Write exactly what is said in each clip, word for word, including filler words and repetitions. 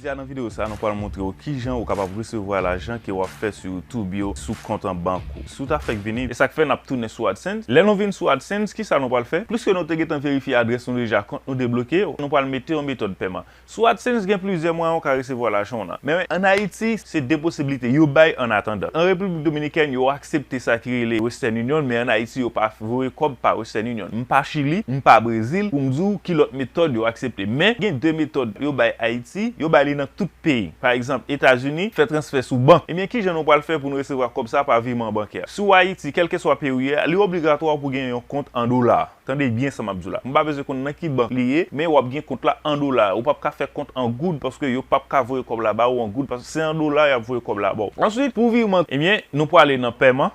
Nan videyo sa, nou pral montre w kijan ou kapab resevwa lajan ke w ap fè sou YouTube yo sou kont an bank ou. Si w ta fèk vini, e sa k fè n ap tounen sou AdSense. Lè nou vin sou AdSense, kisa nou pral fè? Pliske nou te gentan verifye adrès nou deja, kont nou debloke, nou pral mete yon metòd pèman. Sou AdSense, gen plizyè mwayen ou ka resevwa lajan w nan. Men ann Ayiti, se de posiblite yo bay an atandan. An Repiblik Dominikèn, yo aksepte sa ki rele Western Union, men ann Ayiti, yo pa voye kòb pa Western Union. M pa Chili, m pa Brezil, pou m di w ki lòt metòd yo aksepte. Men gen de metòd yo bay Ayiti, yo bay li nan tout peyi. Pa egzanp, Etazini, fè transfè sou bank. Ebyen, kijan nou pral fè pou nou resevwa kòb sa pa viman bankè? Si w Ayiti, kèlkeswa peyi w ye a, li obligatwa pou gen yon kont an dola. Tande byen sa m ap di w la. M pa bezwen konn nan ki bank li ye, men w ap gen kont la an dola. Ou p ap ka fè kont an goud paske yo p ap ka voye kòb la ba ou an goud, paske se an dola y ap voye kòb la ba w. Answit, pou virman, ebyen, nou prale nan pèman.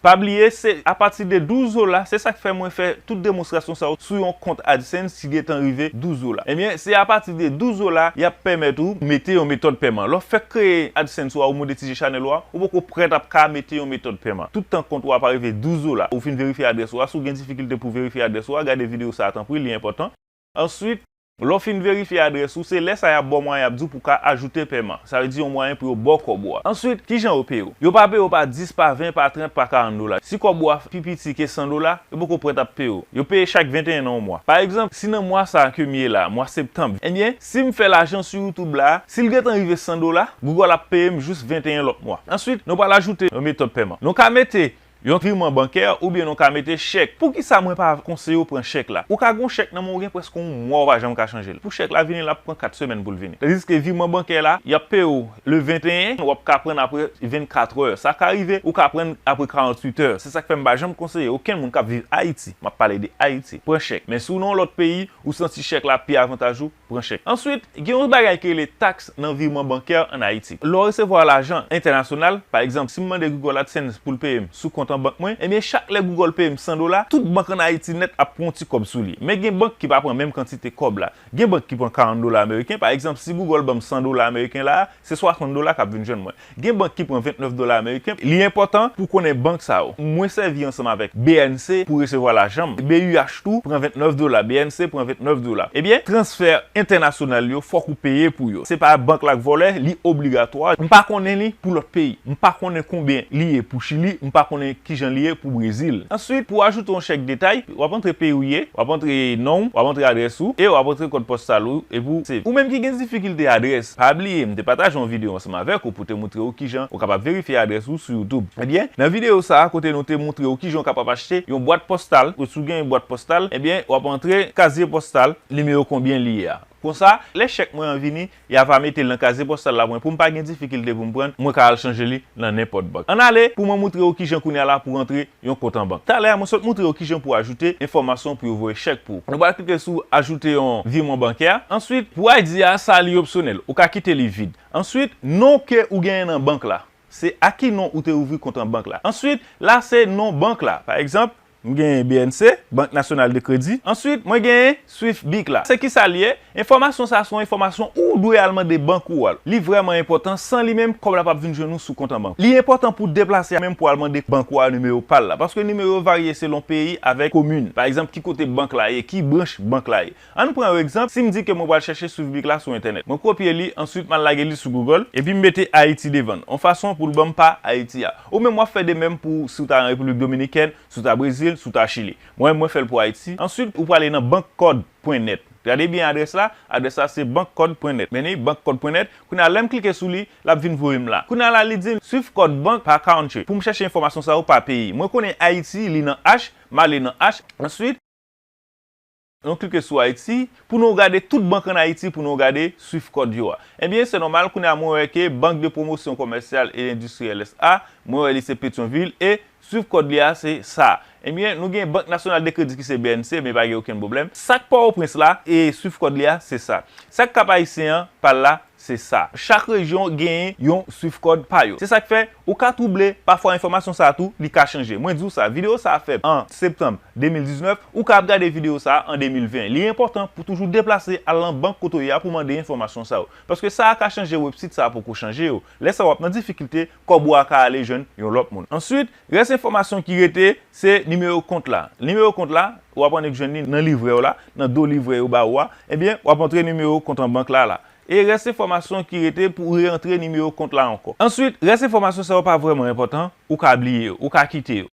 Pa bliye, se apati de douz dola, se sa k fè mwen fè tout demonstrasyon sa yo sou yon kont AdSense ki gentan rive douz dola. Ebyen, se apati de douz dola y ap pèmèt ou mete yon metòd pèman. Lè w fèk kreye AdSense ou a, ou monetize chanèl ou a, ou poko prèt ap ka mete yon metòd pèman. Tout tan kont ou a pa rive douz dola, ou fin verifye adrès ou a, si w gen difikilte pou verifye adrès ou a, gade videyo sa a tanpri, li enpòtan. Answit, lè w fin verifye adrès ou, se lè sa y ap ba w mwayen y ap di w pou w ka ajoute pèman. Sa vle di yon mwayen pou yo ba w kòb ou a. Answit, kijan yo peye w? Yo pa peye w pa dis, pa ven, pa trant, pa karant dola. Si kòb ou a pi piti ke san dola, yo poko prèt ap peye w. Yo peye chak venteyen nan yon mwa. Pa egzanp, si nan mwa sa a ke m ye la, mwa septanm, ebyen, si m fè lajan sou YouTube la, si l gentan rive san dola, Google ap peye m jis venteyen lòt mwa. Answit, nou pral ajoute yon metòd pèman. Nou ka mete yon viman bankè oubyen nou ka mete chèk. Poukisa mwen pa konseye w pran chèk la? Ou ka gen yon chèk nan men w gen prèske yon mwa ou pa janm ka chanje l. Pou chèk la vini, l ap pran kat semèn pou l vini. Tandiske viman bankè la, y ap peye w le venteyen, w ap ka pran apre vennkatrè. Sa ka rive, ou ka pran apre karanntuit è. Se sa k fè m pa janm konseye okenn moun k ap viv Ayiti, m ap pale de Ayiti, pran chèk. Men si w nan yon lòt peyi, ou santi chèk la pi avantaj ou, pran chèk. Answit, gen yon bagay ki rele taks nan viman bankè ann Ayiti. Lè w resevwa lajan entènasyonal, pa egzanp, si m mande Google AdSense pou l peye m sou kont an bank mwen, ebyen, chak lè Google peye m san dola, tout bank ann Ayiti nèt ap pran yon ti kòb sou li. Men gen bank ki pa pran menm kantite kòb la. Gen bank ki pran karant dola ameriken. Pa egzanp, si Google ban m san dola ameriken la, se swasant dola k ap vin jwenn mwen. Gen bank ki pran ventnèf dola ameriken. Li enpòtan pou w konnen bank sa yo. Mwen sèvi ansanm avèk B N C pou resevwa lajan m. B U H tou pran ventnèf dola, B N C pran ventnèf dola. Ebyen, transfè entènasyonal yo, fòk ou peye pou yo. Se pa bank la k vòlè, li obligatwa. M pa konnen li pou lòt peyi. M pa konnen konbyen li ye pou Chili, m pa konnen kijan li ye pou Brezil. Answit, pou w ajoute yon chèk detay, w ap antre peyi w ye, w ap antre non w, w ap antre adrès ou, e w ap antre kòd pòstal ou, epi w save. Ou menm ki gen difikilte adrès, pa bliye, m te pataje yon videyo ansanm avèk ou pou te montre w kijan ou kapab verifye adrès ou sou YouTube. Ebyen, nan videyo sa a, kote nou te montre w kijan w kapab achte yon bwat pòstal, ou si w gen yon bwat pòstal, ebyen, w ap antre kazye pòstal, nimewo konbyen li ye a. Konsa, lè chèk mwen an vini, y a va mete l nan kazye pòstal la pou mwen, pou m pa gen difikilte pou m pran, mwen ka al chanje li nan nenpòt bank. Ann ale, pou mwen montre w kijan kounye a la pou w antre yon kont an bank. Talè a, mwen sot montre w kijan pou w ajoute enfòmasyon pou yo voye chèk pou ou. Nou pral klike sou ajoute yon viman bankè. Answit, pou I D a, sa li opsyonèl. Ou ka kite li vid. Answit, non ke ou genyen nan bank la. Se a ki non ou te ouvri kont an bank la. Answit, la se non bank la. Pa egzanp, m genyen B N C, Bank Nasyonal de Kredi. Answit, mwen genyen Swiftbic la. Se kisa li ye? Enfòmasyon sa a se yon enfòmasyon ou dwe al mande bank ou a. Li vrèman enpòtan, san li menm, kòb la p ap vin jwenn ou sou kont an bank. Li enpòtan pou w deplase a menm pou w al mande bank ou a nimewo pal la, paske nimewo yo varye selon peyi avèk komin. Pa egzanp, ki kote bank la ye, ki branch bank la ye. Ann pran yon egzanp, si m di ke mwen pral chèche Swiftbic la sou entènèt. Mwen kopye li, answit m al lage li sou Google, epi m mete Ayiti devan l, yon fason pou l ban m pa Ayiti a. Ou menm w ap fè de menm pou si w ta nan Repiblik Dominikèn, si w ta Brezil, si w ta Chili. Mwen, mwen fè l pou Ayiti. Answit, ou prale nan bank kòd pwen nèt. Gade byen adrès la. Adrès la se bank kòd pwen nèt. Men ni bank kòd pwen nèt. Kounye a, lè m klike sou li, l ap vin voye m la. Kounye a la, li di m Swift Code Bank pa country. Pou m chèche enfòmasyon sa yo pa peyi. Mwen konnen Ayiti, li nan H, m ale nan H. Answit, nou klike sou Ayiti. Pou nou gade tout bank ann Ayiti, pou nou gade Swift Code yo a. Ebyen, se nòmal, kounye a mwen wè ke Banque de Promotion Commerciale et Industrielle S A, mwen wè li se Petyonvil, e Swift Code li a se sa. Ebyen, nou gen Banque Nationale de Crédit ki se B N C, men pa gen okenn pwoblèm. Sa k Pòtoprens la, e Swift Code li a se sa. Sa k Cap Haïtien an, pa l la, Se sa. Chak rejyon genyen yon Swift code pa yo. Se sa k fè ou ka twouble, pafwa enfòmasyon sa a tou, li ka chanje. Mwen di w sa, videyo sa a fèt an septanm de mil diznèf, ou ka ap gade videyo sa a an de mil ven. Li enpòtan pou toujou deplase al nan bank kote w ye a pou mande enfòmasyon sa yo. Paske sa a ka chanje, website sa a poko chanje yo. Lè sa a w ap nan difikilte, kòb ou a ka ale jwenn yon lòt moun. Answit, rès enfòmasyon ki rete, se nimewo kont la. Nimewo kont la, w ap annik jwenn li nan livrè w la, nan do livrè yo ba ou a. Ebyen, w ap antre nimewo kont an bank la la. E rès enfòmasyon ki rete pou reantre nimewo kont la ankò. Answit, rès enfòmasyon sa yo pa vrèman enpòtan, ou ka bliye yo, ou ka kite yo.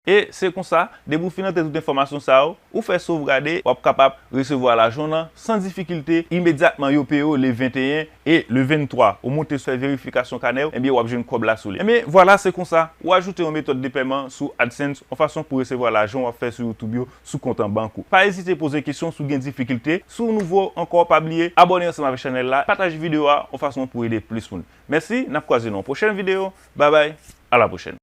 E se konsa, depi w fin antre tout enfòmasyon sa yo, ou fè sovgade, w ap kapab resevwa lajan w nan san difikilte, imedyatman yo peye w le venteyen e le venntwa, ou monte sou fè verifikasyon kanè w, ebyen w ap jwenn kòb la sou li. Ebyen vwala, se konsa, ou ajoute yon metòd de pèman sou AdSense, yon fason pou resevwa lajan w ap fè sou YouTube yo sou kont an bank ou. Pa ezite poze kesyon si w gen difikilte. Si w nouvo ankò, pa bliye abòne ansanm avèk chanèl la, pataje videyo a, yon fason pou ede plis moun. Mèsi, n ap kwaze nan yon pwochèn videyo. Babay, a la pwochèn.